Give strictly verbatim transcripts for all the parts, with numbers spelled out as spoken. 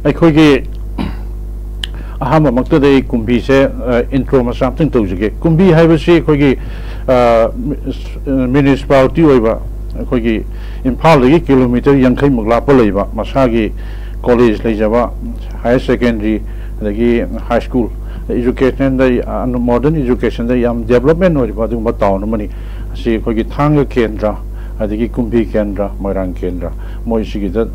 ꯑꯩꯈꯣꯏꯒꯤ ꯑꯍꯥꯟꯕꯃꯛꯇꯗ ꯑꯩ ꯀꯨꯝꯕꯤꯁꯦ, ꯑ, intro ꯃꯆꯥ ꯑꯝꯇꯪ ꯇꯧꯖꯒꯦ꯫ ꯀꯨꯝꯕꯤ ꯍꯥꯏꯕꯁꯤ ꯑꯩꯈꯣꯏꯒꯤ, ꯑ, ꯃ꯭ꯌꯨꯅꯤꯁꯤꯄꯥꯂꯤꯇꯤ ꯑꯣꯏꯕ ꯑꯩꯈꯣꯏꯒꯤ ꯏꯝꯐꯥꯜꯗꯒꯤ ꯀꯤꯂꯣꯃꯤꯇꯔ ꯌꯥꯡꯈꯩꯃꯨꯛ ꯂꯥꯞꯄ ꯂꯩꯕ, ꯃꯁꯥꯒꯤ ꯀꯣꯂꯦꯖ ꯂꯩꯖꯕ, ꯍꯥꯌꯔ ꯁꯦꯀꯦꯟꯗꯔꯤ, ꯑꯗꯒꯤ ꯍꯥꯏ ꯁ꯭ꯀꯨꯜ, ꯏꯖꯨꯀꯦꯁꯟꯗ, ꯑ, ꯃꯣꯗꯔꯟ ꯏꯖꯨꯀꯦꯁꯟꯗ ꯌꯥꯝ ꯗꯦꯕꯂꯞꯃꯦꯟ ꯑꯣꯏꯔꯤꯕ ꯑꯗꯨꯒꯨꯝꯕ ꯇꯥꯎꯟ ꯑꯃꯅꯤ꯫ ꯑꯁꯤ ꯑꯩꯈꯣꯏꯒꯤ ꯊꯥꯡꯒ ꯀꯦꯟꯗ꯭ꯔ, ꯑꯗꯒꯤ ꯀꯨꯝꯕꯤ ꯀꯦꯟꯗ꯭ꯔ, ꯃꯣꯏꯔꯥꯡ ꯀꯦꯟꯗ꯭ꯔ, ꯃꯣꯏ ꯁꯤꯒꯤꯗ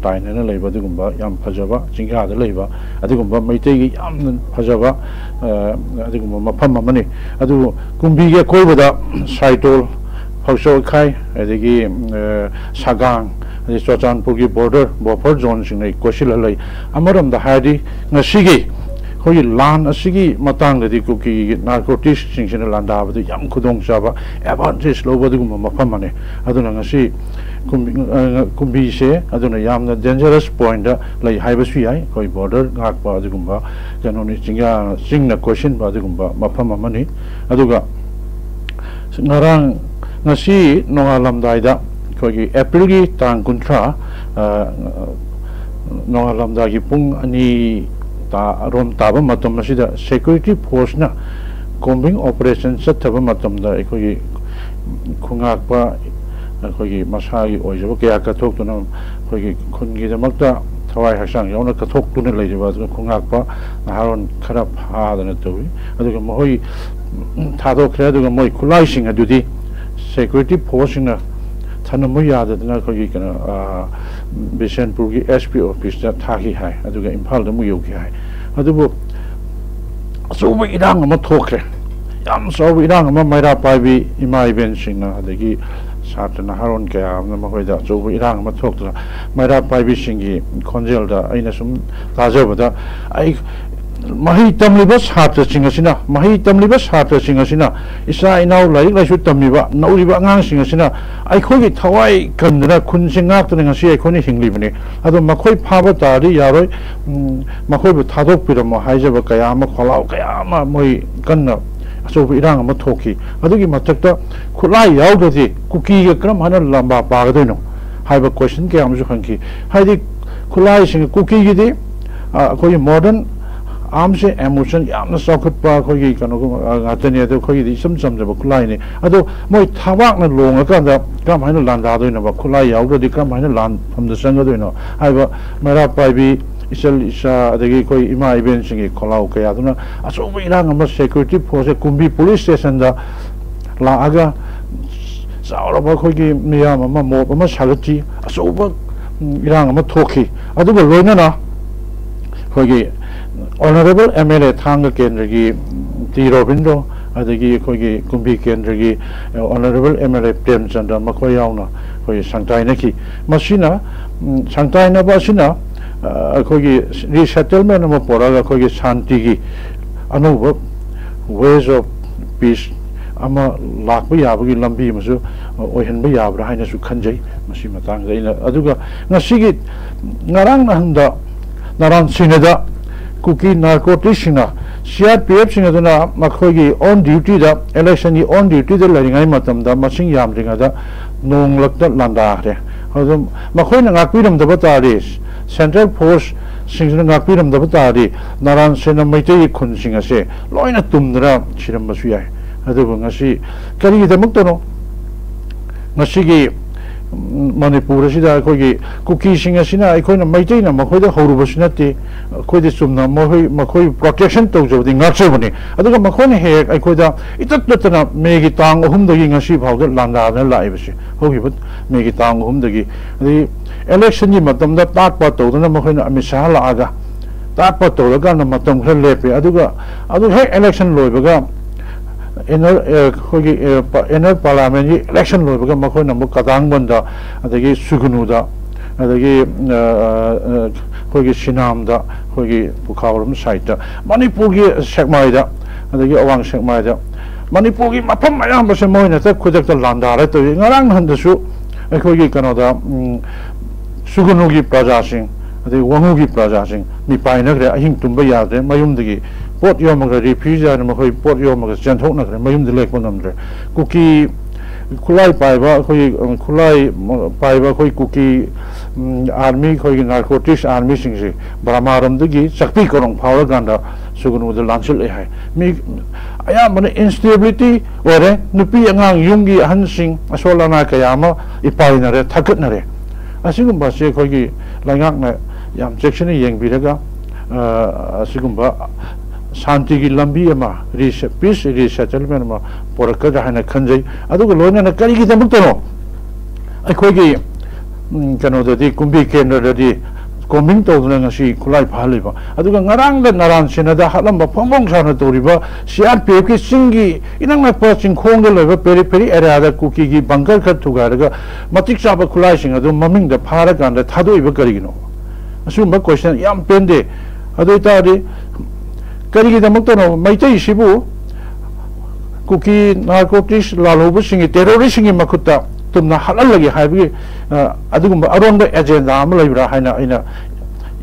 ꯇꯥꯏꯅꯅ ꯂꯩꯕ ꯑꯗꯨꯒꯨꯝꯕ ꯌꯥꯝ ꯐꯖꯕ, ꯆꯤꯡꯌꯥꯗ ꯂꯩꯕ ꯑꯗꯨꯒꯨꯝꯕ ꯃꯩꯇꯩꯒꯤ ꯌꯥꯝꯅ ꯐꯖꯕ, ꯑ, ꯑꯗꯨꯒꯨꯝꯕ ꯃꯐꯝ ꯑꯃꯅꯤ꯫ ꯑꯗꯨꯕꯨ ꯀꯨꯝꯕꯤꯒꯤ ꯑꯀꯣꯏꯕꯗ ꯁꯥꯏꯇꯣꯜ, ꯐꯧꯆꯧꯈꯥꯏ, ꯑꯗꯒꯤ, ꯑ, ꯁꯒꯥꯡ, ꯑꯗꯩ ꯆꯨꯔꯆꯥꯟꯄꯨꯔꯒꯤ ꯕꯣꯔꯗꯔ, ꯕꯐꯔ ꯖꯣꯟꯁꯤꯡꯅ ꯀꯣꯏꯁꯤꯜꯂ ꯂꯩ꯫ ꯑꯃꯔꯣꯝꯗ ꯍꯥꯏꯔꯗꯤ ꯉꯁꯤꯒꯤ ꯑꯩꯈꯣꯏꯒꯤ ꯂꯥꯟ ꯑꯁꯤꯒꯤ ꯃꯇꯥꯡꯗꯗꯤ ꯀꯨꯀꯤꯒꯤ ꯅꯥꯔꯀꯣꯇꯤꯛꯁꯁꯤꯡꯁꯤꯅ ꯂꯥꯟꯗꯥꯕꯗ ꯌꯥꯝ ꯈꯨꯗꯣꯡꯆꯥꯕ, ꯑꯦꯗꯚꯥꯟꯇꯦꯖ ꯂꯧꯕ ꯑꯗꯨꯒꯨꯝꯕ ꯃꯐꯝ ꯑꯃꯅꯤ꯫ ꯑꯗꯨꯅ ꯉꯁꯤ ꯀꯨꯝꯕꯤ-, ꯑ, ꯀꯨꯝꯕꯤꯁꯦ ꯑꯗꯨꯅ ꯌꯥꯝꯅ ꯗꯦꯟꯖꯔꯁ ꯄꯣꯏꯟꯗ ꯂꯩ ꯍꯥꯏꯕꯁꯨ ꯌꯥꯏ꯫ ꯑꯩꯈꯣꯏ ꯕꯣꯔꯗꯔ ꯉꯥꯛꯄ ꯑꯗꯨꯒꯨꯝꯕ ꯀꯩꯅꯣꯅꯤ, ꯆꯤꯡꯌꯥ, ꯆꯤꯡꯅ ꯀꯣꯏꯁꯤꯟꯕ ꯑꯗꯨꯒꯨꯝꯕ ꯃꯐꯝ ꯑꯃꯅꯤ꯫ ꯑꯗꯨꯒ ꯉꯔꯥꯡ, ꯉꯁꯤ ꯅꯣꯡꯉꯥꯜꯂꯝꯗꯥꯏꯗ, ꯑꯩꯈꯣꯏꯒꯤ ꯑꯦꯄ꯭ꯔꯤꯜꯒꯤ ꯇꯥꯡ ꯀꯨꯟꯊ꯭ꯔꯥ, ꯑ, ꯅꯣꯡꯉꯥꯜꯂꯝꯗꯥꯏꯒꯤ ꯄꯨꯡ ꯑꯅꯤ ꯇꯥ-, ꯔꯣꯝ ꯇꯥꯕ ꯃꯇꯝ ꯑꯁꯤꯗ ꯁꯦꯀ꯭ꯌꯨꯔꯤꯇꯤ ꯐꯣꯔꯁꯅ ꯀꯣꯝꯕꯤꯡ ꯑꯣꯄꯔꯦꯁꯟ ꯆꯠꯊꯕ ꯃꯇꯝꯗ ꯑꯩꯈꯣꯏꯒꯤ ꯈꯨꯉꯥꯛꯄ, ꯑꯩꯈꯣꯏꯒꯤ ꯃꯁꯥꯒꯤ ꯑꯣꯏꯖꯕ ꯀꯌꯥ ꯀꯠꯊꯣꯛꯇꯨꯅ ꯑꯩꯈꯣꯏꯒꯤ ꯈꯨꯟꯒꯤꯗꯃꯛꯇ ꯊꯋꯥꯏ ꯍꯛꯆꯥꯡ ꯌꯥꯎꯅ ꯀꯠꯊꯣꯛꯇꯨꯅ ꯂꯩꯔꯤꯕ ꯑꯗꯨ ꯈꯨꯉꯥꯛꯄ ꯅꯍꯥꯔꯣꯟ ꯈꯔ ꯐꯥꯗꯅ ꯇꯧꯏ꯫ ꯑꯗꯨꯒ ꯃꯈꯣꯏ ꯊꯥꯗꯣꯛꯈ꯭ꯔꯦ꯫ ꯑꯗꯨꯒ ꯃꯣꯏ ꯈꯨꯠꯂꯥꯏꯁꯤꯡ ꯑꯗꯨꯗꯤ ꯁꯦꯀ꯭ꯌꯨꯔꯤꯇꯤ ꯐꯣꯔꯁꯁꯤꯡꯅ ꯊꯅꯝꯕ ꯌꯥꯗꯗꯅ ꯑꯩꯈꯣꯏꯒꯤ ꯀꯩꯅꯣ, ꯑ, ꯕꯤꯁꯦꯟꯄꯨꯔꯒꯤ ꯑꯦꯁ ꯄꯤ ꯑꯣꯐꯤꯁꯇ ꯊꯥꯈꯤ ꯍꯥꯏ, ꯑꯗꯨꯒ ꯏꯝꯐꯥꯜꯗ ꯑꯃꯨꯛ ꯌꯧꯈꯤ ꯍꯥꯏ꯫ ꯑꯗꯨꯕꯨ ꯑꯆꯧꯕ ꯏꯔꯥꯡ ꯑꯃ ꯊꯣꯛꯈ꯭ꯔꯦ꯫ ꯌꯥꯝ ꯆꯥꯎꯕ ꯏꯔꯥꯡ ꯑꯃ ꯃꯩꯔꯥ ꯄꯥꯏꯕꯤ ꯏꯃꯥ ꯏꯕꯦꯟꯁꯤꯡꯅ, ꯑꯗꯒꯤ ꯁꯥꯇ꯭ꯔ ꯅꯍꯥꯔꯣꯟ ꯀꯌꯥ ꯑꯃꯅ ꯃꯈꯣꯏꯗ ꯑꯆꯧꯕ ꯏꯔꯥꯡ ꯑꯃ ꯊꯣꯛꯇꯨꯅ ꯃꯩꯔꯥ ꯄꯥꯏꯕꯤꯁꯤꯡꯒꯤ ꯈꯣꯟꯖꯦꯜꯗ ꯑꯩꯅ ꯁꯨꯝ ꯇꯥꯖꯕꯗ, ꯑꯩ, ꯃꯍꯩ ꯇꯝꯂꯤꯕ ꯁꯥꯇ꯭ꯔꯁꯤꯡ ꯑꯁꯤꯅ, ꯃꯍꯩ ꯇꯝꯂꯤꯕ ꯁꯥꯇ꯭ꯔꯁꯤꯡ ꯑꯁꯤꯅ ꯏꯆꯥ ꯏꯅꯥꯎ ꯂꯥꯏꯔꯤꯛ ꯂꯥꯏꯁꯨ ꯇꯝꯃꯤꯕ ꯅꯧꯔꯤꯕ ꯑꯉꯥꯡꯁꯤꯡ ꯑꯁꯤꯅ ꯑꯩꯈꯣꯏꯒꯤ ꯊꯋꯥꯏ ꯀꯟꯗꯅ ꯈꯨꯟꯁꯤ ꯉꯥꯛꯇꯨꯅ ꯉꯁꯤ ꯑꯩꯈꯣꯏꯅ ꯍꯤꯡꯂꯤꯕꯅꯤ꯫ ꯑꯗꯣ ꯃꯈꯣꯏ ꯐꯥꯕ ꯇꯥꯔꯗꯤ ꯌꯥꯔꯣꯏ, ꯎꯝ, ꯃꯈꯣꯏꯕꯨ ꯊꯥꯗꯣꯛꯄꯤꯔꯝꯃꯣ ꯍꯥꯏꯖꯕ ꯀꯌꯥ ꯑꯃ, ꯈꯣꯜꯂꯥꯎ ꯀꯌꯥ ꯑꯃ ꯃꯣꯏ ꯀꯟꯅ ꯑꯆꯧꯕ ꯏꯔꯥꯡ ꯑꯃ ꯊꯣꯛꯈꯤ꯫ ꯑꯗꯨꯒꯤ ꯃꯊꯛꯇ ꯈꯨꯠꯂꯥꯏ ꯌꯥꯎꯗ꯭ꯔꯗꯤ ꯀꯨꯀꯤꯒ ꯀꯔꯝ ꯍꯥꯏꯅ ꯂꯝꯕꯥ ꯄꯥꯒꯗꯣꯏꯅꯣ ꯍꯥꯏꯕ ꯀꯣꯏꯁꯟ ꯀꯌꯥ ꯑꯃꯁꯨ ꯍꯪꯈꯤ꯫ ꯍꯥꯏꯗꯤ ꯈꯨꯠꯂꯥꯏꯁꯤꯡ ꯀꯨꯀꯤꯒꯤꯗꯤ, ꯑ, ꯑꯩꯈꯣꯏꯒꯤ modern arms and ammunition ꯌꯥꯝꯅ ꯆꯥꯎꯈꯠꯄ ꯑꯩꯈꯣꯏꯒꯤ ꯀꯩꯅꯣꯒꯨꯝꯕ, ꯑ, ꯉꯥꯛꯇꯅꯤ꯫ ꯑꯗꯣ ꯑꯩꯈꯣꯏꯒꯤꯗꯤ ꯏꯆꯝ ꯆꯝꯖꯕ ꯈꯨꯠꯂꯥꯏꯅꯤ꯫ ꯑꯗꯣ ꯃꯣꯏ ꯊꯕꯥꯛꯅ ꯂꯣꯡꯉꯀꯥꯟꯗ ꯀꯔꯝ ꯍꯥꯏꯅ ꯂꯥꯟꯗꯥꯗꯣꯏꯅꯣꯕ? ꯈꯨꯠꯂꯥꯏ ꯌꯥꯎꯗ꯭ꯔꯗꯤ ꯀꯔꯝ ꯍꯥꯏꯅ ꯂꯥꯟꯐꯝꯗ ꯆꯪꯒꯗꯣꯏꯅꯣ ꯍꯥꯏꯕ ꯃꯩꯔꯥ ꯄꯥꯏꯕꯤ ꯏꯆꯜ ꯏꯆꯥ, ꯑꯗꯒꯤ ꯑꯩꯈꯣꯏ ꯏꯃꯥ ꯏꯕꯦꯟꯁꯤꯡꯒꯤ ꯈꯣꯜꯂꯥꯎ ꯀꯌꯥꯗꯨꯅ ꯑꯆꯧꯕ ꯏꯔꯥꯡ ꯑꯃ security force ꯀꯨꯝꯕꯤ police stationꯗ ꯂꯥꯛꯑꯒ ꯆꯥꯎꯔꯕ ꯑꯩꯈꯣꯏꯒꯤ ꯃꯤꯌꯥꯝ ꯑꯃ, mob ꯑꯃ ꯁꯥꯒꯠꯈꯤ, ꯑꯆꯧꯕ, ꯎꯝ, ꯏꯔꯥꯡ ꯑꯃ ꯊꯣꯛꯈꯤ꯫ ꯑꯗꯨꯒ ꯂꯣꯏꯅꯅ ꯑꯩꯈꯣꯏꯒꯤ honourable M L A ꯊꯥꯡꯒ ꯀꯦꯟꯗ꯭ꯔꯒꯤ ꯇꯤ ꯔꯣꯕꯤꯟꯗ꯭ꯔꯣ, ꯑꯗꯒꯤ ꯑꯩꯈꯣꯏꯒꯤ ꯀꯨꯝꯕꯤ ꯀꯦꯟꯗ꯭ꯔꯒꯤ honourable M L A Premchandra, ꯃꯈꯣꯏ ꯌꯥꯎꯅ ꯑꯩꯈꯣꯏ ꯁꯪꯇꯥꯏꯅꯈꯤ꯫ ꯃꯁꯤꯅ, ꯎꯝ, ꯁꯪꯇꯥꯏꯅꯕ ꯑꯁꯤꯅ, ꯑ, ꯑꯩꯈꯣꯏꯒꯤ resettlement ꯑꯃ ꯄꯨꯔꯛꯑꯒ ꯑꯩꯈꯣꯏꯒꯤ ꯁꯥꯟꯇꯤꯒꯤ ꯑꯅꯧꯕ ways of peace ꯑꯃ ꯂꯥꯛꯄ ꯌꯥꯕꯒꯤ ꯂꯝꯕꯤ ꯑꯃꯁꯨ ꯑꯣꯏꯍꯟꯕ ꯌꯥꯕ꯭ꯔꯥ ꯍꯥꯏꯅꯁꯨ ꯈꯟꯖꯩ꯫ ꯃꯁꯤ ꯃꯇꯥꯡꯗ ꯑꯩꯅ, ꯑꯗꯨꯒ ꯉꯁꯤꯒꯤ, ꯉꯔꯥꯡ ꯅꯍꯥꯟꯗ ꯅꯔꯥꯟ ꯁꯤꯅꯗ ꯀꯨꯀꯤ narcoticsꯁꯤꯡꯅ C R P Fꯁꯤꯡ ꯑꯗꯨꯅ ꯃꯈꯣꯏꯒꯤ on dutyꯗ, electionꯒꯤ on dutyꯗ ꯂꯩꯔꯤꯉꯩ ꯃꯇꯝꯗ ꯃꯁꯤꯡ ꯌꯥꯝꯗ꯭ꯔꯤꯉꯩꯗ ꯅꯣꯡꯂꯛꯇ ꯂꯥꯟꯗꯥꯈ꯭ꯔꯦ꯫ ꯑꯗꯨ ꯃꯈꯣꯏꯅ ꯉꯥꯛꯄꯤꯔꯝꯗꯕ ꯇꯥꯔꯗꯤ, central forceꯁꯤꯡꯁꯤꯅ ꯉꯥꯛꯄꯤꯔꯝꯗꯕ ꯇꯥꯔꯗꯤ, ꯅꯔꯥꯟ ꯁꯦꯟꯅ ꯃꯩꯇꯩꯒꯤ ꯈꯨꯟꯁꯤꯡ ꯑꯁꯦ ꯂꯣꯏꯅ ꯇꯨꯝꯗꯅ ꯁꯤꯔꯝꯕꯁꯨ ꯌꯥꯏ꯫ ꯑꯗꯨꯕꯨ ꯉꯁꯤ ꯀꯔꯤꯒꯤꯗꯃꯛꯇꯅꯣ ꯉꯁꯤꯒꯤ, ꯎꯝ, ꯃꯅꯤꯄꯨꯔ ꯑꯁꯤꯗ ꯑꯩꯈꯣꯏꯒꯤ ꯀꯨꯀꯤꯁꯤꯡ ꯑꯁꯤꯅ ꯑꯩꯈꯣꯏꯅ ꯃꯩꯇꯩꯅ ꯃꯈꯣꯏꯗ ꯍꯧꯔꯨꯕꯁꯨ ꯅꯠꯇꯦ, ꯑꯩꯈꯣꯏꯗꯤ ꯆꯨꯝꯅ ꯃꯈꯣꯏ, ꯃꯈꯣꯏ protection ꯇꯧꯖꯕꯗꯤ ꯉꯥꯛꯆꯕꯅꯤ꯫ ꯑꯗꯨꯒ ꯃꯈꯣꯏꯅ ꯍꯦꯛ ꯍꯦꯛ ꯑꯩꯈꯣꯏꯗ ꯏꯇꯠ ꯇꯠꯇꯅ ꯃꯦꯒꯤ ꯇꯥꯡ ꯑꯍꯨꯝꯗꯒꯤ ꯉꯁꯤ ꯐꯥꯎꯗ ꯂꯥꯟꯗꯥꯗꯅ ꯂꯥꯛꯏꯕꯁꯦ, ꯍꯧꯈꯤꯕ ꯃꯦꯒꯤ ꯇꯥꯡ ꯑꯍꯨꯝꯗꯒꯤ꯫ ꯑꯗꯒꯤ electionꯒꯤ ꯃꯇꯝꯗ ꯇꯥꯠꯄ ꯇꯧꯗꯅ ꯃꯈꯣꯏꯅ ꯑꯃꯤꯠ ꯁꯥꯍ ꯂꯥꯛꯑꯒ ꯇꯥꯠꯄ ꯇꯧꯔꯀꯥꯟꯗ ꯃꯇꯝ ꯈꯔ ꯂꯦꯞꯄꯦ꯫ ꯑꯗꯨꯒ ꯑꯗꯨ ꯍꯦꯛ election ꯂꯣꯏꯕꯒ inner, ꯑ, ꯑꯩꯈꯣꯏꯒꯤ, ꯑ, ꯄ-, inner parliamentꯀꯤ election ꯂꯣꯏꯕꯒ ꯃꯈꯣꯏꯅ ꯑꯃꯨꯛ ꯀꯗꯥꯡꯕꯟꯗ, ꯑꯗꯒꯤ ꯁꯨꯒꯅꯨꯗ, ꯑꯗꯒꯤ, ꯑ, ꯑ, ꯑ, ꯑꯩꯈꯣꯏꯒꯤ ꯁꯤꯅꯥꯝꯗ, ꯑꯩꯈꯣꯏꯒꯤ ꯄꯨꯈꯥꯎꯔꯝ sideꯇ, ꯃꯅꯤꯄꯨꯔꯒꯤ ꯁꯦꯛꯃꯥꯏꯗ, ꯑꯗꯒꯤ ꯑꯋꯥꯡ ꯁꯦꯛꯃꯥꯏꯗ, ꯃꯅꯤꯄꯨꯔꯒꯤ ꯃꯐꯝ ꯑꯌꯥꯝꯕꯁꯦ ꯃꯣꯏꯅ ꯍꯦꯛꯇ ꯈꯨꯗꯛꯇ ꯂꯥꯟꯗꯥꯔ ꯇꯧꯏ꯫ ꯉꯔꯥꯡ ꯅꯍꯥꯟꯗꯁꯨ ꯑꯩꯈꯣꯏꯒꯤ ꯀꯩꯅꯣꯗ, ꯎꯝ, ꯁꯨꯒꯅꯨꯒꯤ ꯄ꯭ꯔꯖꯥꯁꯤꯡ, ꯑꯗꯩ ꯋꯥꯉꯨꯒꯤ ꯄ꯭ꯔꯖꯥꯁꯤꯡ ꯃꯤꯄꯥꯏꯅꯈ꯭ꯔꯦ, ꯑꯍꯤꯡ ꯇꯨꯝꯕ ꯌꯥꯗ꯭ꯔꯦ, ꯃꯌꯨꯝꯗꯒꯤ ꯄꯣꯠ ꯌꯣꯝꯃꯒ, refugee ꯍꯥꯏꯅ ꯃꯈꯣꯏ ꯄꯣꯠ ꯌꯣꯝꯃꯒ ꯆꯦꯟꯊꯣꯛꯅꯈ꯭ꯔꯦ, ꯃꯌꯨꯝꯗ ꯂꯦꯛꯄ ꯉꯝꯗ꯭ꯔꯦ꯫ ꯀꯨꯀꯤ ꯈꯨꯠꯂꯥꯏ ꯄꯥꯏꯕ ꯑꯩꯈꯣꯏꯒꯤ, ꯎꯝ, ꯈꯨꯠꯂꯥꯏ ꯄꯥꯏꯕ ꯑꯩꯈꯣꯏ ꯀꯨꯀꯤ ꯎꯝ, ꯑꯥꯔꯃꯤ, ꯑꯩꯈꯣꯏꯒꯤ ꯅꯥꯔꯀꯣꯇꯤꯛꯁ ꯑꯥꯔꯃꯤꯁꯤꯡꯁꯤ ꯕꯔꯃꯥꯔꯣꯝꯗꯒꯤ ꯆꯥꯛꯄꯤ ꯀꯣꯔꯣꯡ ꯐꯥꯎꯔꯀꯥꯟꯗ ꯁꯨꯒꯅꯨꯗ ꯂꯥꯟꯁꯤꯜꯂꯛꯑꯦ ꯍꯥꯏ꯫ ꯃꯤ ꯑꯌꯥꯝꯕꯅ ꯏꯟꯁꯇꯦꯕꯤꯂꯤꯇꯤ ꯑꯣꯏꯔꯦ, ꯅꯨꯄꯤ ꯑꯉꯥꯡ, ꯌꯨꯝꯒꯤ ꯑꯍꯟꯁꯤꯡ, ꯑꯁꯣꯜ ꯑꯅꯥ ꯀꯌꯥ ꯑꯃ ꯏꯄꯥꯏꯅꯔꯦ, ꯊꯛꯀꯠꯅꯔꯦ꯫ ꯑꯁꯤꯒꯨꯝꯕꯁꯤ ꯑꯩꯈꯣꯏꯒꯤ ꯂꯩꯉꯥꯛꯅ ꯌꯥꯝ ꯆꯦꯛꯁꯤꯟꯅ ꯌꯦꯡꯕꯤꯔꯒ, ꯑ, ꯑꯁꯤꯒꯨꯝꯕ ꯁꯥꯟꯇꯤꯒꯤ ꯂꯝꯕꯤ ꯑꯃ, ꯔꯤꯁꯦ-, ꯄꯤꯁ ꯔꯤꯁꯦꯇꯜꯃꯦꯟ ꯑꯃ ꯄꯣꯔꯛꯀꯗ꯭ꯔꯥ ꯍꯥꯏꯅ ꯈꯟꯖꯩ꯫ ꯑꯗꯨꯒ ꯂꯣꯏꯅꯅ ꯀꯔꯤꯒꯤꯗꯃꯛꯇꯅꯣ ꯑꯩꯈꯣꯏꯒꯤ, ꯎꯝ, ꯀꯩꯅꯣꯗꯗꯤ, ꯀꯨꯝꯕꯤ ꯀꯦꯟꯗ꯭ꯔꯗꯗꯤ ꯀꯣꯝꯕꯤꯡ ꯇꯧꯗꯨꯅ ꯉꯁꯤ ꯈꯨꯠꯂꯥꯏ ꯐꯥꯍꯜꯂꯤꯕ, ꯑꯗꯨꯒ ꯉꯔꯥꯡꯗ ꯅꯔꯥꯟ ꯁꯦꯟꯅꯗ ꯍꯥꯠꯂꯝꯕ, ꯐꯣꯡ ꯐꯣꯡ ꯁꯥꯅ ꯇꯧꯔꯤꯕ ꯁꯤ ꯑꯥꯔ ꯄꯤ ꯑꯦꯐꯀꯤ ꯆꯤꯡꯒꯤ ꯏꯅꯛ ꯅꯛꯄ ꯆꯤꯡꯈꯣꯡꯗ ꯂꯩꯕ ꯄꯦꯔꯤꯐꯦꯔꯤ ꯑꯦꯔꯤꯌꯥꯗ ꯀꯨꯀꯤꯒꯤ ꯕꯪꯀꯔ ꯈꯔ ꯊꯨꯒꯥꯏꯔꯒ ꯃꯇꯤꯛ ꯆꯥꯕ ꯈꯨꯠꯂꯥꯏꯁꯤꯡ ꯑꯗꯨ ꯃꯃꯤꯡꯗ ꯐꯥꯔꯀꯥꯟꯗ ꯊꯥꯗꯣꯛꯏꯕ ꯀꯔꯤꯒꯤꯅꯣ? ꯑꯁꯤꯒꯨꯝꯕ ꯀꯣꯏꯁꯟ ꯌꯥꯝ ꯄꯦꯟꯗꯦ꯫ ꯑꯗꯨ ꯑꯣꯏꯇꯥꯔꯗꯤ ꯀꯔꯤꯒꯤꯗꯃꯛꯇꯅꯣ ꯃꯩꯇꯩꯁꯤꯕꯨ ꯀꯨꯀꯤ ꯅꯥꯔꯀꯣꯇꯤꯛꯁ ꯂꯥꯜꯍꯧꯕꯁꯤꯡꯒꯤ, ꯇꯦꯔꯣꯔꯤꯁꯁꯤꯡꯒꯤ ꯃꯈꯨꯠꯇ ꯇꯨꯝꯅ ꯍꯥꯠꯍꯜꯂꯒꯦ ꯍꯥꯏꯕꯒꯤ, ꯑ, ꯑꯗꯨꯒꯨꯝꯕ ꯑꯔꯣꯟꯕ ꯑꯦꯖꯦꯟꯗꯥ ꯑꯃ ꯂꯩꯕ꯭ꯔꯥ ꯍꯥꯏꯅ ꯑꯩꯅ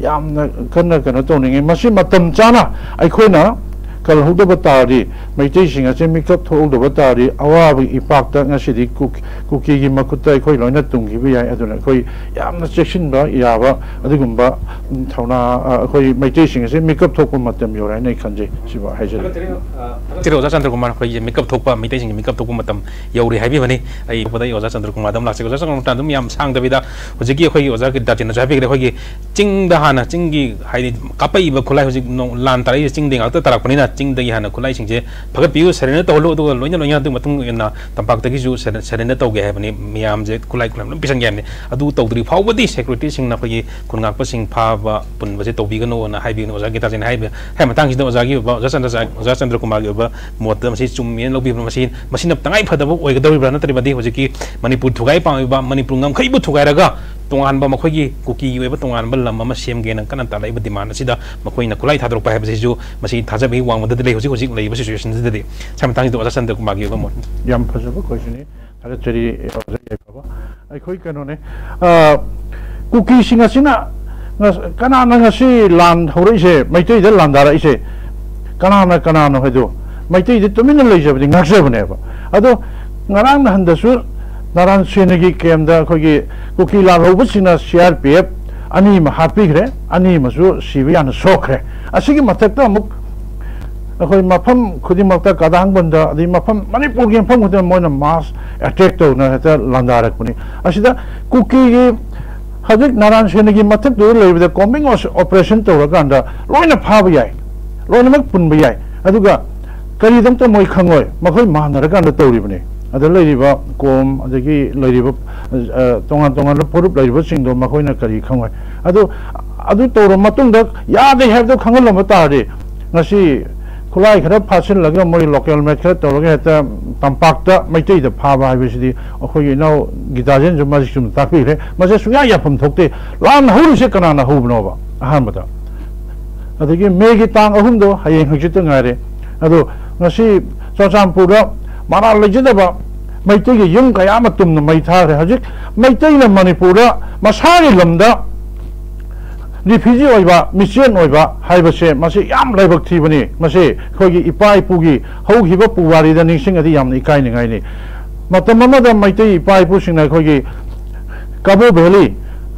ꯌꯥꯝꯅ ꯀꯟꯅ ꯀꯩꯅꯣ ꯇꯧꯅꯤꯡꯉꯤ꯫ ꯃꯁꯤ ꯃꯇꯝ ꯆꯥꯅ ꯑꯩꯈꯣꯏꯅ ꯀꯜꯍꯧꯗꯕ ꯇꯥꯔꯗꯤ, ꯃꯩꯇꯩꯁꯤꯡ ꯑꯁꯦ ꯃꯤꯀꯞ ꯊꯣꯛꯍꯧꯗꯕ ꯇꯥꯔꯗꯤ, ꯑꯋꯥꯕꯒꯤ ꯏꯄꯥꯛꯇ ꯉꯁꯤꯗꯤ ꯀꯨꯀꯤ ꯀꯨꯀꯤꯒꯤ ꯃꯈꯨꯠꯇ ꯑꯩꯈꯣꯏ ꯂꯣꯏꯅ ꯇꯨꯝꯈꯤꯕ ꯌꯥꯏ꯫ ꯑꯗꯨꯅ ꯑꯩꯈꯣꯏ ꯌꯥꯝꯅ ꯆꯦꯛꯁꯤꯟꯕ ꯌꯥꯕ ꯑꯗꯨꯒꯨꯝꯕ, ꯎꯝ, ꯊꯧꯅꯥ, ꯑ, ꯑꯩꯈꯣꯏ ꯃꯩꯇꯩꯁꯤꯡ ꯑꯁꯤ ꯃꯤꯀꯞ ꯊꯣꯛꯄ ꯃꯇꯝ ꯌꯧꯔꯦ ꯍꯥꯏꯅ ꯑꯩ ꯈꯟꯖꯩ꯫ ꯁꯤꯕꯨ ꯍꯥꯏꯖꯔꯒꯦ꯫ ꯊꯥꯒꯠꯆꯔꯤ, ꯑ, ꯊꯥꯒꯠꯆꯔꯤ ꯑꯣꯖꯥ ꯆꯟꯗ꯭ꯔꯀꯨꯃꯥꯔ, ꯑꯩꯈꯣꯏꯒꯤ ꯃꯤꯀꯞ ꯊꯣꯛꯄ, ꯃꯩꯇꯩꯁꯤꯡꯒꯤ ꯃꯤꯀꯞ ꯊꯣꯛꯄ ꯃꯇꯝ ꯌꯧꯔꯦ ꯍꯥꯏꯕꯤꯕꯅꯤ꯫ ꯑꯩ ꯍꯧꯕꯗ ꯑꯩ ꯑꯣꯖꯥ ꯆꯟꯗ꯭ꯔꯀꯨꯃꯥꯔꯗ ꯑꯃꯨꯛ ꯂꯥꯛꯆꯒꯦ꯫ ꯑꯣꯖꯥ ꯆꯟꯗ꯭ꯔꯀꯨꯃꯥꯔ, ꯑꯗꯨꯝ ꯌꯥꯝ ꯁꯥꯡꯗꯕꯤꯗ, ꯍꯧꯖꯤꯛꯀꯤ ꯑꯩꯈꯣꯏꯒꯤ ꯑꯣꯖꯥ ꯒꯤꯇꯥꯆꯟꯗ꯭ꯔꯁꯨ ꯍꯥꯏꯕꯤꯈ꯭ꯔꯦ, ꯑꯩꯈꯣꯏꯒꯤ ꯆꯤꯡꯗ ꯍꯥꯟꯅ, ꯆꯤꯡꯒꯤ ꯍꯥꯏꯗꯤ ꯀꯥꯞꯄꯛꯏꯕ ꯈꯨꯠꯂꯥꯏ, ꯍꯧꯖꯤꯛ ꯅꯣꯡ-, ꯂꯥꯟ ꯇꯥꯔꯛꯏꯁꯦ ꯆꯤꯡꯗꯒꯤ ꯉꯥꯛꯇ ꯇꯥꯔꯛꯄꯅꯤꯅ, ꯆꯤꯡꯗꯒꯤ ꯍꯥꯟꯅ ꯈꯨꯠꯂꯥꯏꯁꯤꯡꯁꯦ ꯐꯒꯠꯄꯤꯌꯨ, ꯁꯔꯦꯟꯗꯔ ꯇꯧꯍꯜꯂꯨ, ꯑꯗꯨꯒ ꯂꯣꯏꯅ ꯂꯣꯏꯅꯅ ꯑꯗꯨꯒꯤ ꯃꯇꯨꯡ ꯏꯟꯅ ꯇꯝꯄꯥꯛꯇꯒꯤꯁꯨ ꯁꯔꯦ-, ꯁꯔꯦꯟꯗꯔ ꯇꯧꯒꯦ ꯍꯥꯏꯕꯅꯤ, ꯃꯌꯥꯝꯁꯦ ꯈꯨꯠꯂꯥꯏ ꯈꯨꯠꯂꯥꯏ ꯂꯣꯏ ꯄꯤꯁꯟꯒꯦ ꯍꯥꯏꯕꯅꯤ꯫ ꯑꯗꯨ ꯇꯧꯗ꯭ꯔꯤ ꯐꯥꯎꯕꯗꯤ ꯁꯦꯀ꯭ꯌꯨꯔꯤꯇꯤꯁꯤꯡꯅ ꯑꯩꯈꯣꯏꯒꯤ ꯈꯨꯟ ꯉꯥꯛꯄꯁꯤꯡ ꯐꯥꯕ ꯄꯨꯟꯕꯁꯦ ꯇꯧꯕꯤꯒꯅꯨꯅ ꯍꯥꯏꯕꯤꯒꯅꯨ꯫ ꯑꯣꯖꯥ ꯒꯤꯇꯥꯆꯟꯗ꯭ꯔꯅ ꯍꯥꯏꯕ, ꯍꯥꯏ ꯃꯇꯥꯡꯁꯤꯗ ꯑꯣꯖꯥꯒꯤ ꯑꯣꯏꯕ, ꯑꯣꯖꯥ ꯆꯟꯗ꯭ꯔ-, ꯑꯣꯖꯥ ꯆꯟꯗ꯭ꯔꯀꯨꯃꯥꯔꯒꯤ ꯑꯣꯏꯕ ꯃꯣꯠꯇ ꯃꯁꯤ ꯆꯨꯝꯃꯦꯅ ꯂꯧꯕꯤꯕ꯭ꯔꯥ? ꯃꯁꯤ, ꯃꯁꯤꯅ ꯇꯉꯥꯏ ꯐꯗꯕ ꯑꯣꯏꯒꯗꯧꯔꯤꯕ꯭ꯔꯥ? ꯅꯠꯇ꯭ꯔꯕꯗꯤ ꯍꯧꯖꯤꯛꯀꯤ ꯃꯅꯤꯄꯨꯔ ꯊꯨꯒꯥꯏ ꯄꯥꯝꯂꯤꯕ, ꯃꯅꯤꯄꯨꯔ ꯉꯝꯈꯩꯕꯨ ꯊꯨꯒꯥꯏꯔꯒ ꯇꯣꯉꯥꯟꯕ ꯃꯈꯣꯏꯒꯤ ꯀꯨꯀꯤꯒꯤ ꯑꯣꯏꯕ ꯇꯣꯉꯥꯟꯕ ꯂꯝ ꯑꯃ ꯁꯦꯝꯒꯦꯅ ꯀꯟꯅ ꯇꯥꯜꯂꯛꯏꯕ ꯗꯤꯃꯥꯟ ꯑꯁꯤꯗ ꯃꯈꯣꯏꯅ ꯈꯨꯠꯂꯥꯏ ꯊꯥꯗꯣꯔꯛꯄ ꯍꯥꯏꯕꯁꯤꯁꯨ ꯃꯁꯤ ꯊꯥꯖꯕꯒꯤ ꯋꯥꯡꯃꯗꯗꯤ ꯂꯩ ꯍꯧꯖꯤꯛ ꯍꯧꯖꯤꯛ ꯂꯩꯔꯤꯕ ꯁꯤꯆꯨꯋꯦꯁꯟꯁꯤꯗꯗꯤ꯫ ꯁꯤ ꯃꯇꯥꯡꯁꯤꯗ ꯑꯣꯖꯥ ꯆꯟꯗ꯭ꯔꯀꯨꯃꯥꯔꯒꯤ ꯑꯣꯏꯕ ꯃꯣꯠ꯫ ꯌꯥꯝ ꯐꯖꯕ ꯀꯣꯏꯁꯟꯅꯤ꯫ ꯊꯥꯒꯠꯆꯔꯤ, ꯑꯣꯖꯥ ꯌꯥꯏꯐꯕ꯫ ꯑꯩꯈꯣꯏ ꯀꯩꯅꯣꯅꯦ, ꯑ, ꯀꯨꯀꯤꯁꯤꯡ ꯑꯁꯤꯅ ꯉ-, ꯀꯅꯥꯅ ꯉꯁꯤ ꯂꯥꯟ ꯍꯧꯔꯛꯏꯁꯦ, ꯃꯩꯇꯩꯗ ꯂꯥꯟꯗꯥꯔꯛꯏꯁꯦ ꯀꯅꯥꯅ ꯀꯅꯥꯅꯣ ꯍꯥꯏꯗꯣ, ꯃꯩꯇꯩꯗꯤ ꯇꯨꯃꯤꯟꯅ ꯂꯩꯖꯕꯗꯤ ꯉꯥꯛꯆꯕꯅꯦꯕ꯫ ꯑꯗꯣ ꯉꯔꯥꯡ ꯅꯍꯥꯟꯗꯁꯨ ꯅꯥꯔꯥꯟ ꯁꯦꯅꯥꯒꯤ ꯀꯦꯝꯗ ꯑꯩꯈꯣꯏꯒꯤ ꯀꯨꯀꯤ ꯂꯥꯜꯍꯧꯕꯁꯤꯡꯅ ꯁꯤ ꯑꯥꯔ ꯄꯤ ꯑꯦꯐ ꯑꯅꯤ ꯑꯃ ꯍꯥꯠꯄꯤꯈ꯭ꯔꯦ, ꯑꯅꯤ ꯑꯃꯁꯨ ꯁꯤꯕ ꯌꯥꯅ ꯁꯣꯛꯈ꯭ꯔꯦ꯫ ꯑꯁꯤꯒꯤ ꯃꯊꯛꯇ ꯑꯃꯨꯛ ꯑꯩꯈꯣꯏ ꯃꯐꯝ ꯈꯨꯗꯤꯡꯃꯛꯇ, ꯀꯗꯥꯡꯕꯟꯗ, ꯑꯗꯩ ꯃꯐꯝ, ꯃꯅꯤꯄꯨꯔꯒꯤ ꯃꯐꯝ ꯈꯨꯗꯤꯡꯃꯛ ꯃꯣꯏꯅ ꯃꯥꯁ ꯑꯦꯇꯦꯛ ꯇꯧꯗꯅ ꯍꯦꯛꯇ ꯂꯥꯟꯗꯥꯔꯛꯄꯅꯤ꯫ ꯑꯁꯤꯗ ꯀꯨꯀꯤꯒꯤ ꯍꯧꯖꯤꯛ ꯅꯥꯔꯥꯟ ꯁꯦꯅꯥꯒꯤ ꯃꯊꯛꯇꯨꯗ ꯂꯩꯕꯗ ꯀꯣꯝꯕꯤꯡ ꯑꯣꯄꯔꯦꯁꯟ ꯇꯧꯔꯀꯥꯟꯗ ꯂꯣꯏꯅ ꯐꯥꯕ ꯌꯥꯏ, ꯂꯣꯏꯅꯃꯛ ꯄꯨꯟꯕ ꯌꯥꯏ꯫ ꯑꯗꯨꯒ ꯀꯔꯤꯗꯝꯇ ꯃꯣꯏ ꯈꯪꯉꯣꯏ, ꯃꯈꯣꯏ ꯃꯥꯟꯅꯔꯀꯥꯟꯗ ꯇꯧꯔꯤꯕꯅꯤ꯫ ꯑꯗ ꯂꯩꯔꯤꯕ ꯀꯣꯝ, ꯑꯗꯒꯤ ꯂꯩꯔꯤꯕ, ꯑ, ꯇꯣꯉꯥꯟ ꯇꯣꯉꯥꯟꯕ ꯐꯨꯔꯨꯞ ꯂꯩꯔꯤꯕꯁꯤꯡꯗꯣ ꯃꯈꯣꯏꯅ ꯀꯔꯤ ꯈꯪꯉꯣꯏ? ꯑꯗꯨ, ꯑꯗꯨ ꯇꯧꯔꯕ ꯃꯇꯨꯡꯗ ꯌꯥꯗꯦ ꯍꯥꯏꯕꯗꯣ ꯈꯪꯍꯜꯂꯝꯕ ꯇꯥꯔꯗꯤ, ꯉꯁꯤ ꯈꯨꯠꯂꯥꯏ ꯈꯔ ꯐꯥꯁꯤꯜꯂꯒ, ꯃꯣꯏ ꯂꯣꯀꯦꯜ ꯃꯦꯠ ꯈꯔ ꯇꯧꯔꯒ ꯍꯦꯛꯇ ꯇꯝꯄꯥꯛꯇ ꯃꯩꯇꯩꯗ ꯐꯥꯕ ꯍꯥꯏꯕꯁꯤꯗꯤ ꯑꯩꯈꯣꯏꯒꯤ ꯏꯅꯥꯎ ꯒꯤꯇꯥꯖꯦꯟꯁꯨ ꯃꯁꯤ ꯆꯨꯝꯅ ꯇꯥꯛꯄꯤꯈ꯭ꯔꯦ꯫ ꯃꯁꯤ ꯁꯨꯡꯌꯥ ꯌꯥꯐꯝ ꯊꯣꯛꯇꯦ꯫ ꯂꯥꯟ ꯍꯧꯔꯤꯁꯦ ꯀꯅꯥꯅ ꯍꯧꯕꯅꯣꯕ? ꯑꯍꯥꯟꯕꯗ, ꯑꯗꯒꯤ ꯃꯦꯒꯤ ꯇꯥꯡ ꯑꯍꯨꯝꯗꯣ ꯍꯌꯦꯡ ꯍꯪꯆꯤꯠꯇ ꯉꯥꯏꯔꯦ꯫ ꯑꯗꯣ ꯉꯁꯤ ꯆꯨꯔꯆꯥꯟꯄꯨꯔꯗ ꯃꯔꯥꯜ ꯂꯩꯖꯗꯕ ꯃꯩꯇꯩꯒꯤ ꯌꯨꯝ ꯀꯌꯥ ꯑꯃ ꯇꯨꯝꯅ ꯃꯩ ꯊꯥꯈ꯭ꯔꯦ꯫ ꯍꯧꯖꯤꯛ ꯃꯩꯇꯩꯅ ꯃꯅꯤꯄꯨꯔꯗ ꯃꯁꯥꯒꯤ ꯂꯝꯗ ꯔꯤꯐ꯭ꯌꯨꯖꯤ ꯑꯣꯏꯕ, ꯃꯤꯆꯦꯟ ꯑꯣꯏꯕ ꯍꯥꯏꯕꯁꯦ, ꯃꯁꯤ ꯌꯥꯝ ꯂꯥꯏꯕꯛ ꯊꯤꯕꯅꯤ꯫ ꯃꯁꯤ ꯑꯩꯈꯣꯏꯒꯤ ꯏꯄꯥ ꯏꯄꯨꯒꯤ ꯍꯧꯈꯤꯕ ꯄꯨꯋꯥꯔꯤꯗ ꯅꯤꯡꯁꯤꯡꯉꯗꯤ ꯌꯥꯝꯅ ꯏꯀꯥꯏꯅꯤꯡꯉꯥꯏꯅꯤ꯫ ꯃꯇꯝ ꯑꯃꯗ ꯃꯩꯇꯩ ꯏꯄꯥ ꯏꯄꯨꯁꯤꯡꯅ ꯑꯩꯈꯣꯏꯒꯤ ꯀꯕꯣ ꯚꯦꯂꯤ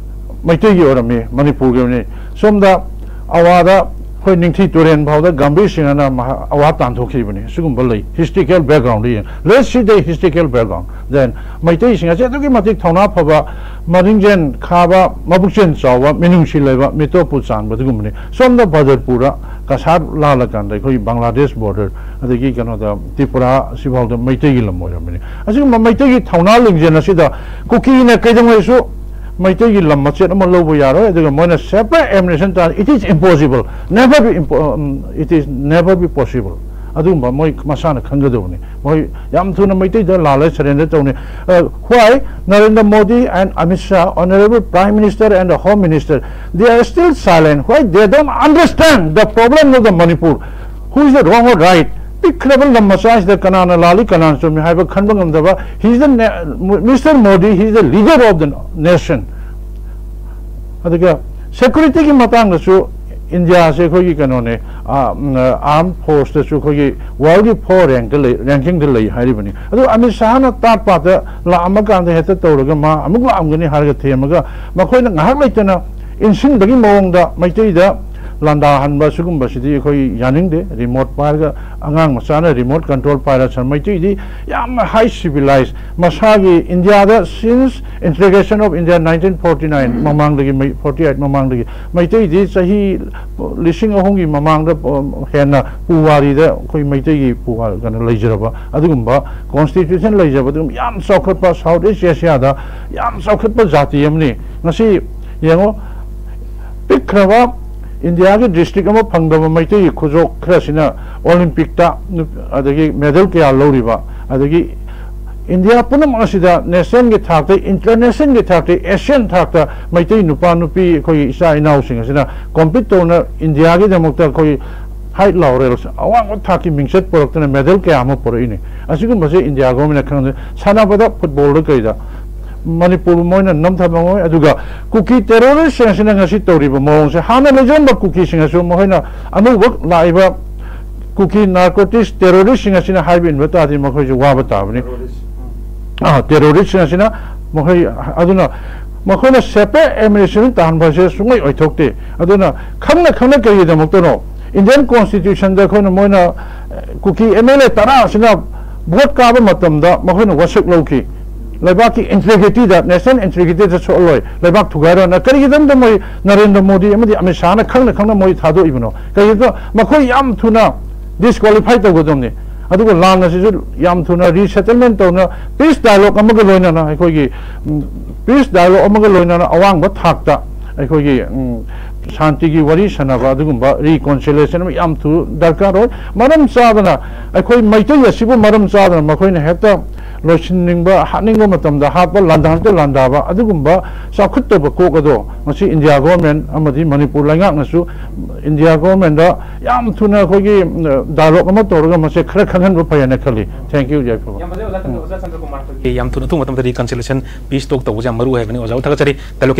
ꯃꯩꯇꯩꯒꯤ ꯑꯣꯏꯔꯝꯃꯤ, ꯃꯅꯤꯄꯨꯔꯒꯤ ꯑꯣꯏꯔꯝꯃꯤ꯫ ꯁꯣꯝꯗ ꯑꯋꯥꯗ ꯑꯩꯈꯣꯏ ꯅꯤꯡꯊꯤ ꯇꯨꯔꯦꯟ ꯐꯥꯎꯗ ꯒꯝꯚꯤꯔ ꯁꯤꯡꯍꯅ ꯃꯍꯥ-, ꯑꯋꯥ ꯇꯥꯟꯊꯣꯛꯈꯤꯕꯅꯤ꯫ ꯁꯤꯒꯨꯝꯕ ꯂꯩ, ꯍꯤꯁꯇ꯭ꯔꯤꯀꯦꯜ ꯕꯦꯛꯒ꯭ꯔꯥꯎꯟꯗ ꯌꯦꯡ꯫ Let's see the historical background. Then ꯃꯩꯇꯩꯁꯤꯡ ꯑꯁꯤ ꯑꯗꯨꯛꯀꯤ ꯃꯇꯤꯛ ꯊꯧꯅꯥ ꯐꯕ, ꯃꯔꯤꯡꯖꯦꯜ ꯈꯥꯕ, ꯃꯕꯨꯛꯆꯦꯜ ꯆꯥꯎꯕ, ꯃꯤꯅꯨꯡꯁꯤ ꯂꯩꯕ, ꯃꯤꯇꯣꯞꯄꯨ ꯆꯥꯟꯕ ꯑꯗꯨꯒꯨꯝꯕꯅꯤ꯫ ꯁꯣꯝꯗ ꯕꯗꯔꯄꯨꯔꯗ ꯀꯁꯥꯔ ꯂꯥꯜꯂꯀꯥꯟꯗ ꯑꯩꯈꯣꯏꯒꯤ ꯕꯪꯒ꯭ꯂꯥꯗꯦꯁ ꯕꯣꯔꯗꯔ, ꯑꯗꯒꯤ ꯀꯩꯅꯣꯗ ꯇ꯭ꯔꯤꯄꯨꯔꯥ, ꯁꯤꯐꯥꯎꯗ ꯃꯩꯇꯩꯒꯤ ꯂꯝ ꯑꯣꯏꯔꯝꯃꯤꯅꯤ꯫ ꯑꯁꯤꯒꯨꯝꯕ ꯃꯩꯇꯩꯒꯤ ꯊꯧꯅꯥ ꯂꯤꯡꯖꯦꯜ ꯑꯁꯤꯗ ꯀꯨꯀꯤꯅ ꯀꯩꯗꯧꯉꯩꯁꯨ ꯃꯩꯇꯩꯒꯤ ꯂꯝ ꯃꯆꯦꯠ ꯑꯃ ꯂꯧꯕ ꯌꯥꯔꯣꯏ꯫ ꯑꯗꯨꯒ ꯃꯣꯏꯅ separate administration ꯇꯥ-, it is impossible, never be impo-, um, it is never be possible꯫ ꯑꯗꯨꯒꯨꯝꯕ ꯃꯣꯏ ꯃꯁꯥꯅ ꯈꯪꯒꯗꯕꯅꯤ꯫ ꯃꯣꯏ ꯌꯥꯝ ꯊꯨꯅ ꯃꯩꯇꯩꯗ ꯂꯥꯜꯂꯦ, ꯁꯔꯦꯟꯗꯔ ꯇꯧꯅꯤ꯫ Uh, why Narendra Modi and Amit Shah, Honorable Prime Minister and the Home Minister, they are still silent? Why they don't understand the problem of the Manipur? Who is the wrong or right? ꯄꯤꯛꯈ꯭ꯔꯕ ꯂꯝ ꯃꯆꯥꯁꯤꯗ ꯀꯅꯥꯅ ꯂꯥꯜꯂꯤ, ꯀꯅꯥꯅ ꯆꯨꯝꯃꯤ ꯍꯥꯏꯕ ꯈꯟꯕ ꯉꯝꯗꯕ꯫ He is the na-, Mister Modi, he is the leader of the nation. ꯑꯗꯨꯒ ꯁꯦꯀ꯭ꯌꯨꯔꯤꯇꯤꯒꯤ ꯃꯇꯥꯡꯗꯁꯨ ꯏꯟꯗꯤꯌꯥꯁꯦ ꯑꯩꯈꯣꯏꯒꯤ ꯀꯩꯅꯣꯅꯦ, ꯑꯥꯔꯝ ꯐꯣꯔꯁꯇꯁꯨ ꯑꯩꯈꯣꯏꯒꯤ ꯋꯥꯔꯜꯒꯤ ꯐꯣꯔ ꯔꯦꯡꯛꯇ ꯂꯩ, ꯔꯦꯡꯀꯤꯡꯗ ꯂꯩ ꯍꯥꯏꯔꯤꯕꯅꯤ꯫ ꯑꯗꯨ ꯑꯃꯤꯠ ꯁꯥꯍꯅ ꯇꯥꯠ ꯄꯥꯠꯇ ꯂꯥꯛꯑꯝꯃꯀꯥꯟꯗ ꯍꯦꯛꯇ ꯇꯧꯔꯒ ꯃꯥ ꯑꯃꯨꯛ ꯂꯥꯛꯑꯝꯒꯅꯤ ꯍꯥꯏꯔꯒ ꯊꯦꯝꯃꯒ ꯃꯈꯣꯏꯅ ꯉꯥꯏꯍꯥꯛ ꯂꯩꯇꯅ ꯏꯟꯁꯤꯟꯕꯒꯤ ꯃꯑꯣꯡꯗ ꯃꯩꯇꯩꯗ ꯂꯥꯟꯗꯥꯍꯟꯕ ꯁꯤꯒꯨꯝꯕꯁꯤꯗꯤ ꯑꯩꯈꯣꯏ ꯌꯥꯅꯤꯡꯗꯦ꯫ ꯔꯤꯃꯣꯠ ꯄꯥꯏꯔꯒ ꯑꯉꯥꯡ ꯃꯆꯥꯅ ꯔꯤꯃꯣꯠ ꯀꯟꯇ꯭ꯔꯣꯜ ꯄꯥꯏꯔ ꯁꯥꯟꯅ, ꯃꯩꯇꯩꯗꯤ ꯌꯥꯝꯅ ꯍꯥꯏ ꯁꯤꯚꯤꯂꯥꯏꯁ, ꯃꯁꯥꯒꯤ ꯏꯟꯗꯤꯌꯥꯗ since integration of India nineteen forty nine ꯃꯃꯥꯡꯗꯒꯤ, ꯃꯩ-, forty eight ꯃꯃꯥꯡꯗꯒꯤ ꯃꯩꯇꯩꯗꯤ ꯆꯍꯤ ꯂꯤꯁꯤꯡ ꯑꯍꯨꯝꯒꯤ ꯃꯃꯥꯡꯗ, ꯑ, ꯍꯦꯟꯅ ꯄꯨꯋꯥꯔꯤꯗ ꯑꯩꯈꯣꯏ ꯃꯩꯇꯩꯒꯤ ꯄꯨꯋꯥ-, ꯀꯩꯅꯣ ꯂꯩꯖꯔꯕ ꯑꯗꯨꯒꯨꯝꯕ, ꯀꯣꯟꯁꯇꯤꯇ꯭ꯌꯨꯁꯟ ꯂꯩꯖꯕ ꯑꯗꯨꯒꯨꯝꯕ ꯌꯥꯝ ꯆꯥꯎꯈꯠꯄ, ꯁꯥꯎꯠ ꯏꯁ ꯑꯦꯁꯤꯌꯥꯗ ꯌꯥꯝ ꯆꯥꯎꯈꯠꯄ ꯖꯥꯇꯤ ꯑꯃꯅꯤ꯫ ꯉꯁꯤ ꯌꯦꯡꯉꯣ, ꯄꯤꯛꯈ꯭ꯔꯕ ꯏꯟꯗꯤꯌꯥꯒꯤ ꯗꯤꯁꯇ꯭ꯔꯤꯛ ꯑꯃ ꯐꯪꯗꯕ ꯃꯩꯇꯩꯒꯤ ꯈꯨꯖꯣꯞ ꯈꯔꯁꯤꯅ ꯑꯣꯂꯤꯝꯄꯤꯛꯇ ꯅꯨꯞ-, ꯑꯗꯒꯤ ꯃꯦꯗꯜ ꯀꯌꯥ ꯂꯧꯔꯤꯕ, ꯑꯗꯒꯤ ꯏꯟꯗꯤꯌꯥ ꯄꯨꯝꯅꯃꯛ ꯑꯁꯤꯗ ꯅꯦꯁꯅꯦꯜꯒꯤ ꯊꯥꯛꯇ, ꯏꯟꯇꯔꯅꯦꯁꯅꯦꯜꯒꯤ ꯊꯥꯛꯇ, ꯑꯦꯁꯤꯌꯥꯟ ꯊꯥꯛꯇ ꯃꯩꯇꯩ ꯅꯨꯄꯥ ꯅꯨꯄꯤ ꯑꯩꯈꯣꯏꯒꯤ ꯏꯆꯥ ꯏꯅꯥꯎꯁꯤꯡ ꯑꯁꯤꯅ ꯀꯣꯝꯄꯤꯠ ꯇꯧꯅ ꯏꯟꯗꯤꯌꯥꯒꯤꯗꯃꯛꯇ ꯑꯩꯈꯣꯏ ꯍꯥꯏꯠ ꯂꯥꯎꯔꯦ, ꯑꯋꯥꯡꯕ ꯊꯥꯛꯀꯤ ꯃꯤꯡꯆꯠ ꯄꯨꯔꯛꯇꯅ ꯃꯦꯗꯜ ꯀꯌꯥ ꯑꯃ ꯄꯨꯔꯛꯏꯅꯤ꯫ ꯑꯁꯤꯒꯨꯝꯕꯁꯦ ꯏꯟꯗꯤꯌꯥ ꯒꯣꯔꯃꯦꯟꯅ ꯈꯪꯗꯦ꯫ ꯁꯥꯟꯅꯕꯗ, ꯐꯨꯠꯕꯣꯜꯗ ꯀꯩꯗ ꯃꯅꯤꯄꯨꯔ ꯃꯣꯏꯅ ꯅꯝꯊꯕ ꯉꯝꯃꯣꯏ꯫ ꯑꯗꯨꯒ ꯀꯨꯀꯤ ꯇꯦꯔꯣꯔꯤꯁꯁꯤꯡ ꯑꯁꯤꯅ ꯉꯁꯤ ꯇꯧꯔꯤꯕ ꯃꯑꯣꯡꯁꯦ, ꯍꯥꯟꯅ ꯂꯩꯖꯔꯝꯕ ꯀꯨꯀꯤꯁꯤꯡ ꯑꯁꯨ ꯃꯈꯣꯏꯅ ꯑꯅꯧꯕ ꯂꯥꯛꯏꯕ ꯀꯨꯀꯤ ꯅꯥꯔꯀꯣꯇꯤꯛꯁ ꯇꯦꯔꯣꯔꯤꯁꯁꯤꯡ ꯑꯁꯤꯅ ꯍꯥꯏꯕ ꯏꯟꯕ ꯇꯥꯔꯗꯤ ꯃꯈꯣꯏꯁꯨ ꯋꯥꯕ ꯇꯥꯕꯅꯤ꯫ ꯑꯥ, ꯇꯦꯔꯣꯔꯤꯁꯁꯤꯡ ꯑꯁꯤꯅ ꯃꯈꯣꯏ, ꯑꯗꯨꯅ ꯃꯈꯣꯏꯅ ꯁꯦꯄꯔꯦꯠ ꯑꯦꯗꯃꯤꯅꯤꯁꯇ꯭ꯔꯦꯁꯟ ꯇꯥꯍꯟꯕ ꯑꯁꯦ ꯁꯨꯡꯑꯣꯏ ꯑꯣꯏꯊꯣꯛꯇꯦ꯫ ꯑꯗꯨꯅ ꯈꯪꯅ ꯈꯪꯅ ꯀꯔꯤꯒꯤꯗꯃꯛꯇꯅꯣ ꯏꯟꯗꯤꯌꯟ ꯀꯣꯟꯁꯇꯤꯇ꯭ꯌꯨꯁꯟꯗ ꯑꯩꯈꯣꯏꯅ, ꯃꯣꯏꯅ, ꯑ, ꯀꯨꯀꯤ ꯑꯦꯝ ꯑꯦꯜ ꯑꯦ ꯇꯔꯥ ꯑꯁꯤꯅ ꯚꯣꯠ ꯀꯥꯕ ꯃꯇꯝꯗ ꯃꯈꯣꯏꯅ ꯋꯥꯁꯛ ꯂꯧꯈꯤ꯫ ꯂꯩꯕꯥꯛꯀꯤ ꯏꯟꯇꯦꯒ꯭ꯔꯤꯇꯤꯗ, ꯅꯦꯁꯅꯦꯜ ꯏꯟꯇꯦꯒ꯭ꯔꯤꯇꯤꯗ ꯁꯣꯛꯍꯜꯂꯣꯏ, ꯂꯩꯕꯥꯛ ꯊꯨꯒꯥꯏꯔꯣꯏꯅ ꯀꯔꯤꯒꯤꯗꯃꯛꯇ ꯃꯣꯏ ꯅꯔꯦꯟꯗ꯭ꯔ ꯃꯣꯗꯤ ꯑꯃꯗꯤ ꯑꯃꯤꯠ ꯁꯥꯍꯅ ꯈꯪꯅ ꯈꯪꯅ ꯃꯣꯏ ꯊꯥꯗꯣꯛꯏꯕꯅꯣ? ꯀꯔꯤꯒꯤꯅꯣ? ꯃꯈꯣꯏ ꯌꯥꯝ ꯊꯨꯅ ꯗꯤꯁꯀ꯭ꯋꯥꯂꯤꯐꯥꯏ ꯇꯧꯒꯗꯕꯅꯤ꯫ ꯑꯗꯨꯒ ꯂꯥꯟ ꯑꯁꯤꯁꯨ ꯌꯥꯝ ꯊꯨꯅ ꯔꯤꯁꯦꯇꯜꯃꯦꯟ ꯇꯧꯅ, ꯄꯤꯁ ꯗꯥꯏꯂꯣꯒ ꯑꯃꯒ ꯂꯣꯏꯅꯅ, ꯑꯩꯈꯣꯏꯒꯤ, ꯎꯝ, ꯄꯤꯁ ꯗꯥꯏꯂꯣꯒ ꯑꯃꯒ ꯂꯣꯏꯅꯅ ꯑꯋꯥꯡꯕ ꯊꯥꯛꯇ ꯑꯩꯈꯣꯏꯒꯤ, ꯎꯝ, ꯁꯥꯟꯇꯤꯒꯤ ꯋꯥꯔꯤ ꯁꯥꯟꯅꯕ, ꯑꯗꯨꯒꯨꯝꯕ ꯔꯤꯀꯣꯟꯁꯤꯂꯦꯁꯟ ꯑꯃ ꯌꯥꯝ ꯊꯨ ꯗꯔꯀꯥꯔ ꯑꯣꯏ꯫ ꯃꯔꯝ ꯆꯥꯗꯅ ꯑꯩꯈꯣꯏ ꯃꯩꯇꯩ ꯑꯁꯤꯕꯨ ꯃꯔꯝ ꯆꯥꯗꯅ ꯃꯈꯣꯏꯅ ꯍꯦꯛꯇ ꯂꯣꯏꯁꯤꯟꯅꯤꯡꯕ, ꯍꯥꯠꯅꯤꯡꯕ ꯃꯇꯝꯗ ꯍꯥꯠꯄ, ꯂꯥꯟꯗꯥꯍꯟꯇ ꯂꯥꯟꯗꯥꯕ, ꯑꯗꯨꯒꯨꯝꯕ ꯆꯥꯎꯈꯠꯇꯕ ꯀꯣꯛ ꯑꯗꯣ ꯉꯁꯤ ꯏꯟꯗꯤꯌꯥ ꯒꯣꯔꯃꯦꯟ ꯑꯃꯗꯤ ꯃꯅꯤꯄꯨꯔ ꯂꯩꯉꯥꯛꯅꯁꯨ ꯏꯟꯗꯤꯌꯥ ꯒꯣꯔꯃꯦꯟꯗ ꯌꯥꯝ ꯊꯨꯅ ꯑꯩꯈꯣꯏꯒꯤ, ꯎꯝ, ꯗꯥꯏꯂꯣꯒ ꯑꯃ ꯇꯧꯔꯒ ꯃꯁꯦ ꯈꯔ ꯈꯪꯍꯟꯕ ꯐꯩ ꯍꯥꯏꯅ ꯈꯜꯂꯤ꯫ Thank you, ꯌꯥꯏꯐꯕ꯫ ꯌꯥꯝ ꯐꯖꯩ, ꯑꯣꯖꯥ ꯆꯟꯗ꯭ꯔ-, ꯑꯣꯖꯥ ꯆꯟꯗ꯭ꯔꯀꯨꯃꯥꯔ, ꯑꯩꯈꯣꯏꯒꯤ ꯌꯥꯝ ꯊꯨꯅ, ꯑꯊꯨꯕ ꯃꯇꯝꯗ ꯔꯤꯀꯟꯁꯤꯂꯦꯁꯟ, ꯄꯤꯁ ꯇꯣꯛ ꯇꯧꯕꯁꯦ ꯌꯥꯝ ꯃꯔꯨ ꯑꯣꯏ ꯍꯥꯏꯕꯅꯤ꯫ ꯑꯣꯖꯥꯕꯨ ꯊꯥꯒꯠꯆꯔꯤ꯫ ꯗꯥꯏꯂꯣꯒ